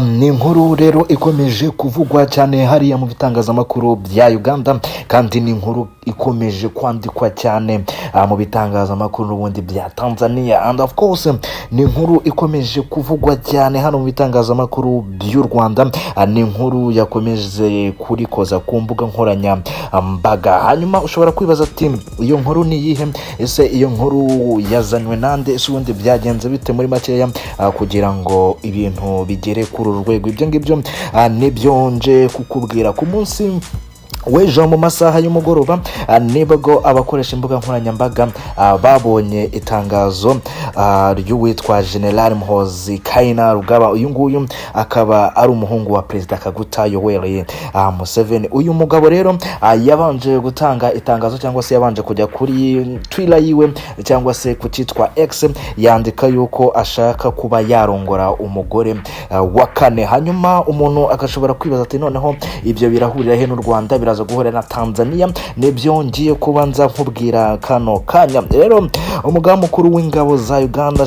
Ni inkuru rero ikomeje kuvugwa cyane hariya mu bitangazamakuru bya Uganda, kandi ni inkuru ikomeje kwandikwa cyane mu bitangazamakuru n'ubundi bya Tanzania, and of course ni inkuru ikomeje kuvugwa cyane hano mu bitangazamakuru by'u Rwanda. Ni inkuru yakomeje kurikoza ku mbuga nkoranyambaga. Hanyuma ushobora kwibaza ati: "Iyo nkuru ni iyihe? Ese iyo nkuru yazanywe nande? Ese ubundi byagenze bite muri makeya kugira ngo ibintu bigere kuri uru rwego?" Ibyo ngibyo nibyo nje kukubwira. Ku munsi w'ejo mu masaha y'umugoroba nibwo abakoresha imbuga nkoranyambaga babonye itangazo ry'uwitwa General Muhoozi Kainerugaba. Uyu nguyu akaba ari umuhungu wa Perezida Kaguta Yoweri Museveni. Uyu mugabo rero yabanje gutanga itangazo, cyangwa se yabanje kujya kuri Twitter yiwe, cyangwa se ku cyitwa X, yandika yuko ashaka kuba yarongora umugore wa kane. Hanyuma umuntu agashobora kwibaza ati: "Noneho ibyo birahurira he n'u Rwanda? Biraza guhurira na Tanzania?" Nibyo ngiye kubanza nkubwira kano kanya. Rero umugaba mukuru w'ingabo za Uganda,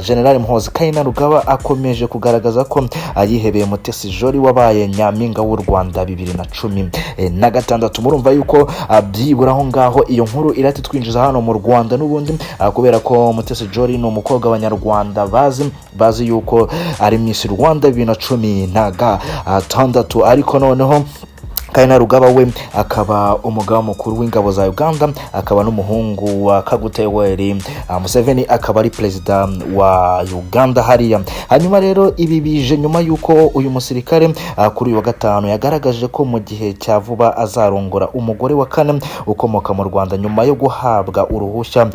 General Muhoozi Kainerugaba, akomeje kugaragaza ko yihebeye Mutesi Jolly wabaye Nyampinga w'u Rwanda 2016. Murumva yuko byibura aho ngaho iyo nkuru irahita twinjiza hano mu Rwanda n'ubundi, kubera ko Mutesi Jolly ni umukobwa abanyarwanda bazi yuko ari Miss Rwanda 2016. Ariko noneho Kainerugaba we akaba umugaba mukuru w'ingabo za Uganda, akaba n'umuhungu wa Kaguta Yoweri Museveni, akaba ari perezida wa Uganda hariya. Hanyuma rero ibi bije nyuma y'uko uyu musirikare kuri uyu wa gatanu yagaragaje ko mu gihe cya vuba azarongora umugore wa kane ukomoka mu Rwanda, nyuma yo guhabwa uruhushya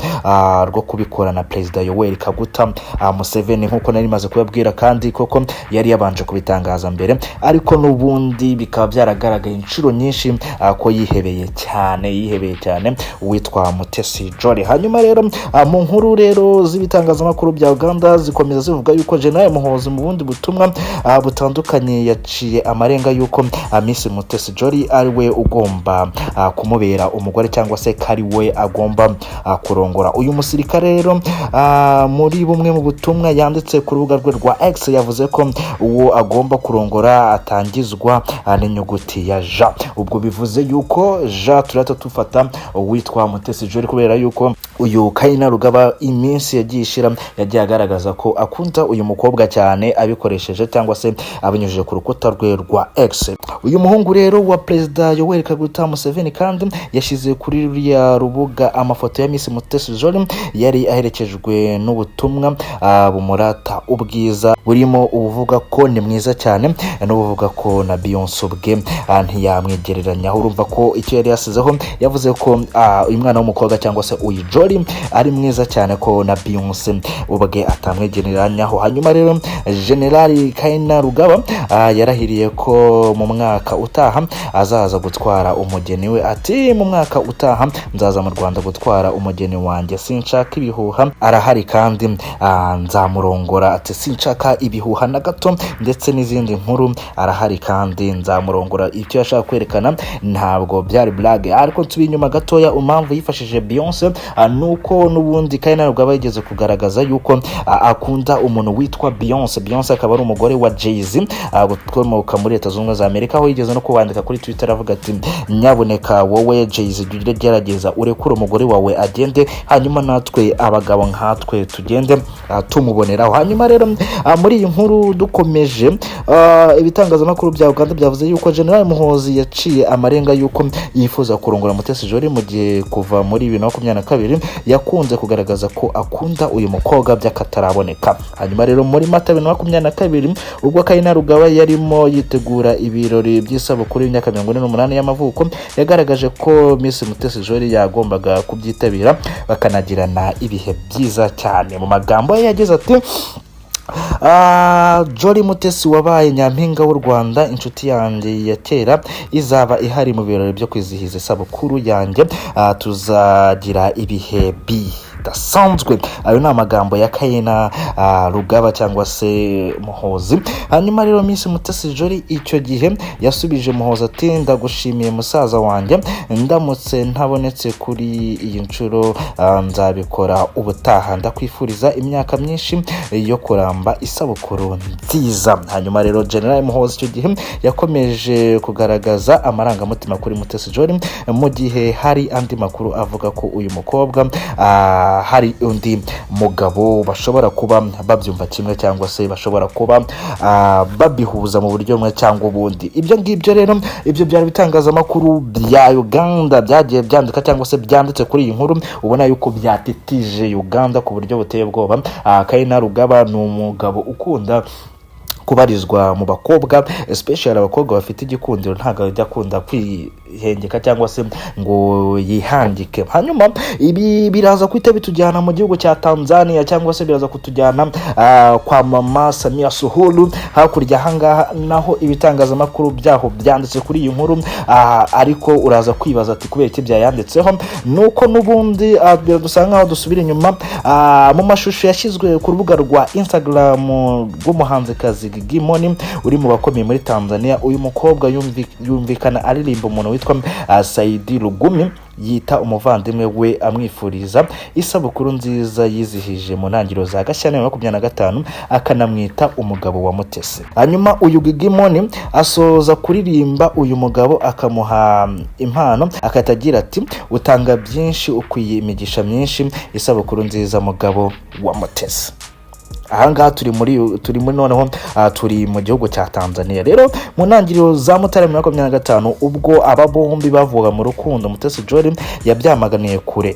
rwo kubikora na Perezida Yoweri Kaguta Museveni, nk'uko nari maze kubabwira. Kandi koko yari yabanje kubitangaza mbere, ariko n'ubundi bikaba byaragaragaye inshuro nyinshi ko yihebeye cyane, yihebeye cyane uwitwa Mutesi Jolly. Hanyuma rero mu nkuru rero z'ibitangazamakuru bya Uganda zikomeza zivuga yuko General Muhoozi mu bundi butumwa butandukanye yaciye amarenga yuko Miss Mutesi Jolly ari we ugomba kumubera umugore, cyangwa se ko ari we agomba kurongora. Uyu musirikare rero muri bumwe mu butumwa yanditse ku rubuga rwe rwa X yavuze ko uwo agomba kurongora atangizwa n'inyuguti ya J. Ubwo bivuze yuko J turahita tufata uwitwa Mutesi Jolly, kubera yuko uyu Kainerugaba iminsi yagiye ishira yagiye agaragaza ko akunda uyu mukobwa cyane, abikoresheje cyangwa se abinyujije ku rukuta rwe rwa X. Uyu muhungu rero wa Perezida Yoweri Kaguta Museveni kandi yashyize kuri ruriya rubuga amafoto ya Miss Mutesi Jolly yari aherekejwe n'ubutumwa bumurata ubwiza, burimo ubuvuga ko ni mwiza cyane n'ubuvuga ko na Beyonce ubwe ntiyamwigereranyaho. Urumva ko icyo yari yasizeho, yavuze ko uyu mwana w'umukobwa cyangwa se uyu Jolly ari mwiza cyane, ko na Beyonce ubwe atamwigereranyaho. Hanyuma rero General Kainerugaba yarahiriye ko mu mwaka utaha azaza gutwara umugeni we. Ati: "Mu mwaka utaha nzaza mu Rwanda gutwara umugeni wanjye. Sinshaka ibihuha, arahari kandi nzamurongora." Ati: "Sinshaka ibihuha na gato ndetse n'izindi nkuru, arahari kandi nzamurongora." Icyo yashaka kwerekana ntabwo byari blague. Ariko nsubiye inyuma gatoya, impamvu yifashishije Beyonce nuko n'ubundi Kainerugaba yigeze kugaragaza yuko akunda umuntu witwa Beyonce. Beyonce akaba ari umugore wa Jay-Z ukomoka muri Leta Zunze Ubumwe za Amerika, aho yigeze no kubandika kuri Twitter avuga ati: "Nyabuneka wowe Jay-Z, jya ugerageza urekure umugore wawe agende, hanyuma natwe abagabo nkatwe tugende tumuboneraho." Hanyuma rero muri iyi nkuru dukomeje, ibitangazamakuru bya Uganda byavuze yuko General Muhoozi yaciye amarenga yuko yifuza kurongora Mutesi Jolly, mu gihe kuva muri 2022 yakunze kugaragaza ko akunda uyu mukobwa by'akataraboneka. Hanyuma rero muri Mata 2022, ubwo Kainerugaba yarimo yitegura ibirori by'isabukuru y'imyaka 48 y'amavuko, yagaragaje ko Miss Mutesi Jolly yagombaga kubyitabira bakanagirana ibihe byiza cyane. Mu magambo ye yagize ati: "Jolly Mutesi wabaye Nyampinga w'u Rwanda, inshuti yanjye ya kera, izaba ihari mu birori byo kwizihiza isabukuru yanjye. Tuzagira ibihe bidasanzwe." budasanzwe. Ayo ni amagambo ya Kayina Rugaba cyangwa se Muhozi. Hanyuma rero Miss Mutesi Jolly icyo gihe yasubije Muhozi ati: "Ndagushimiye musaza wanjye, ndamutse ntabonetse kuri iyi nshuro, nzabikora ubutaha. Ndakwifuriza imyaka myinshi yo kuramba, isabukuru nziza." Hanyuma rero General Muhozi icyo gihe yakomeje kugaragaza amarangamutima kuri Mutesi Jolly, mu gihe hari andi makuru avuga ko uyu mukobwa hari undi mugabo bashobora kuba babyumva kimwe, cyangwa se bashobora kuba babihuza mu buryo bumwe cyangwa ubundi. Ibyo ngibyo rero, ibyo byari ibitangazamakuru bya Uganda byagiye byandika cyangwa se byanditse kuri iyi nkuru, ubona yuko byatitije Uganda ku buryo buteye ubwoba. Kayina Rugaba ni umugabo ukunda kubarizwa mu bakobwa, especially abakobwa bafite igikundiro. Ntabwo ajya akunda kwihengeka cyangwa se ngo yihangike. Hanyuma ibi biraza guhita bitujyana mu gihugu cya Tanzania, cyangwa se biraza kutujyana kwa Mama Samia Suluhu hakurya ahangaha. Naho ibitangazamakuru byaho byanditse kuri iyi nkuru, ariko uraza kwibaza ati: "Kubera iki byayanditseho?" Nuko n'ubundi biradusanga nkaho dusubira inyuma mu mashusho yashyizwe ku rubuga rwa Instagram rw'umuhanzikazi Gigy Money, uri mu bakomeye muri Tanzania. Uyu mukobwa yumvikana aririmba umuntu witwa Saidi Lugumi yita umuvandimwe we, amwifuriza isabukuru nziza yizihije mu ntangiriro za Gashyantare 25, akanamwita umugabo wa Mutesi. Hanyuma uyu Gigy Money asoza kuririmba uyu mugabo, akamuha impano, agahita agira ati: "Utanga byinshi, ukwiye imigisha myinshi, isabukuru nziza mugabo wa Mutesi." Ahangaha turi muri noneho turi mu gihugu cya Tanzania. Rero mu ntangiriro za Mutarama 25, ubwo aba bombi bavuga mu rukundo, Mutesi Jolly yabyamaganiye kure.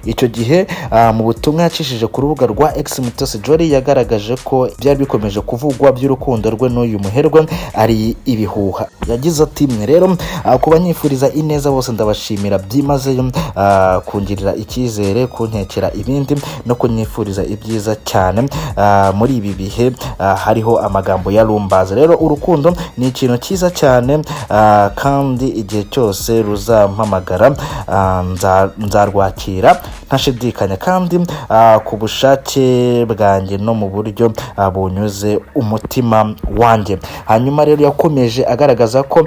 Icyo gihe mu butumwa yacishije ku rubuga rwa X, Mutesi Jolly yagaragaje ko byari bikomeje kuvugwa by'urukundo rwe n'uyu muherwe ari ibihuha. Yagize ati: "Mwe rero ku banyifuriza ineza bose, ndabashimira byimazeyo kungirira icyizere, kuntekera ibindi no kunyifuriza ibyiza cyane muri ibi bihe hariho amagambo ya rumbaza. Rero urukundo ni ikintu cyiza cyane, kandi igihe cyose ruzampamagara nzarwakira ntashidikanya, kandi ku bushake bwanjye no mu buryo bunyuze umutima wanjye." Hanyuma rero yakomeje agaragaza ko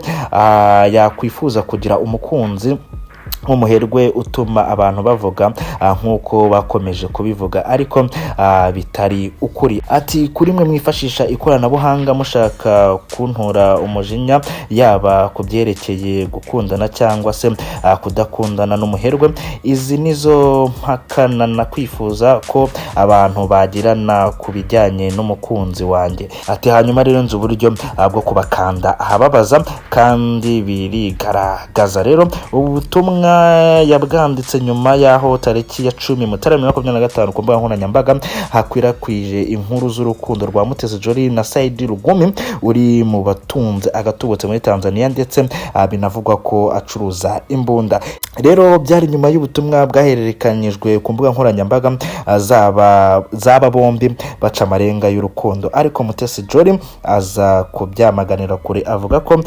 yakwifuza kugira umukunzi nk'umuherwe utuma abantu bavuga nk'uko bakomeje kubivuga, ariko bitari ukuri. Ati: "Kuri mwe mwifashisha ikoranabuhanga mushaka kuntura umujinya, yaba ku byerekeye gukundana cyangwa se kudakundana n'umuherwe, izi nizo mpakana na kwifuza ko abantu bagirana ku bijyanye n'umukunzi wanjye." Ati: "Hanyuma rero nzi uburyo bwo kubakanda ahababaza kandi birigaragaza." Rero ubu butumwa yabwanditse nyuma y'aho tariki ya 10 Mutarama 25 ku mbuga nkoranyambaga hakwirakwije inkuru z'urukundo rwa Mutesi Jolly na Saidi Lugumi, uri mu batunze agatubutse muri Tanzania, ndetse binavugwa ko acuruza imbunda. Rero byari nyuma y'ubutumwa bwahererekanyijwe ku mbuga nkoranyambaga zaba bombi baca amarenga y'urukundo, ariko Mutesi Jolly aza kubyamaganira kure, avuga ko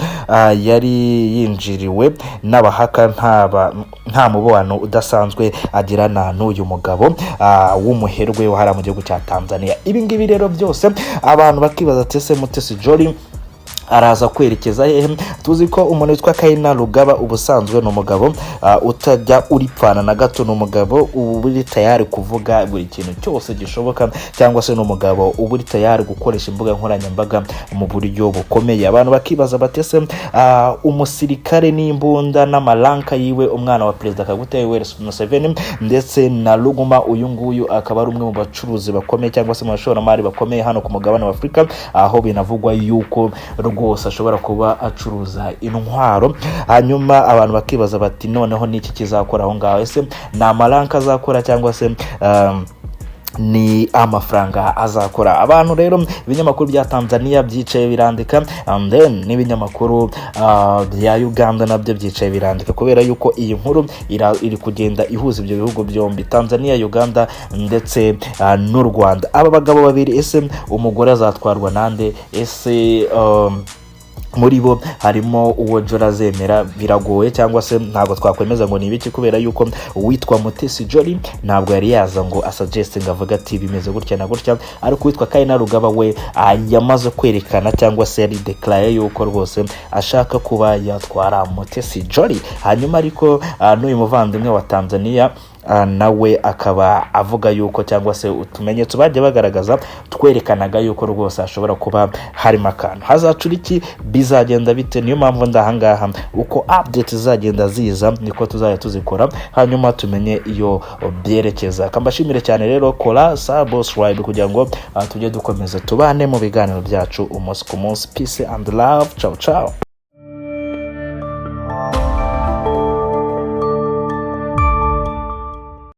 yari yinjiriwe n'abahaka, nta mubano udasanzwe agirana n'uyu mugabo w'umuherwe wahara mu gihugu cya Tanzania. Ibi ngibi rero byose abantu bakibaza ati: "Ese Mutesi Jolly araza kwerekeza hehe?" Tuzi ko umuntu witwa Kayina Rugaba ubusanzwe ni umugabo utajya uripfana na gato, ni umugabo uba uri tayari kuvuga buri kintu cyose gishoboka, cyangwa se ni umugabo uba uri tayari gukoresha imbuga nkoranyambaga mu buryo bukomeye. Abantu bakibaza bati: "Ese umusirikare n'imbunda n'amaranka yiwe, umwana wa Perezida Kaguta Yoweri Museveni, ndetse na Ruguma, uyu nguyu akaba ari umwe mu bacuruzi bakomeye cyangwa se mu bashoramari bakomeye hano ku mugabane wa Afurika, aho binavugwa yuko rwose ashobora kuba acuruza intwaro?" Hanyuma abantu bakibaza bati: "Noneho niki kizakora aho ngaho? Ese ni amaranka azakora cyangwa se ni amafaranga azakora?" Abantu rero, ibinyamakuru bya Tanzania byicaye birandika, and then n'ibinyamakuru bya Uganda nabyo byicaye birandika, kubera yuko iyi nkuru iri kugenda ihuza ibyo bihugu byombi, Tanzania, Uganda ndetse n'u Rwanda. Aba bagabo babiri, ese umugore azatwarwa nande? Ese Muri bo harimo uwo Jolly azemera, biragoye, cyangwa se ntabwo twakwemeza ngo ni ibiki, kubera yuko uwitwa Mutesi Jolly ntabwo yari yaza ngo asuggeste ngo avuge ati bimeze gutya na gutya. Ariko uwitwa Kainerugaba we yamaze kwerekana, cyangwa se yari declare yuko rwose ashaka kuba yatwara Mutesi Jolly. Hanyuma ariko n'uyu muvandimwe wa Tanzania nawe akaba avuga yuko, cyangwa se utumenyetso bagiye bagaragaza twerekanaga yuko rwose hashobora kuba harimo akantu. Hazacura iki? Bizagenda bite? Niyo mpamvu ndahangaha, uko update zizagenda ziza niko tuzajya tuzikora, hanyuma tumenye iyo byerekeza. Kambashimire cyane rero, kora subscribe kugira ngo tujye dukomeza tubane mu biganiro byacu umunsi ku munsi. Peace and love, ciao ciao.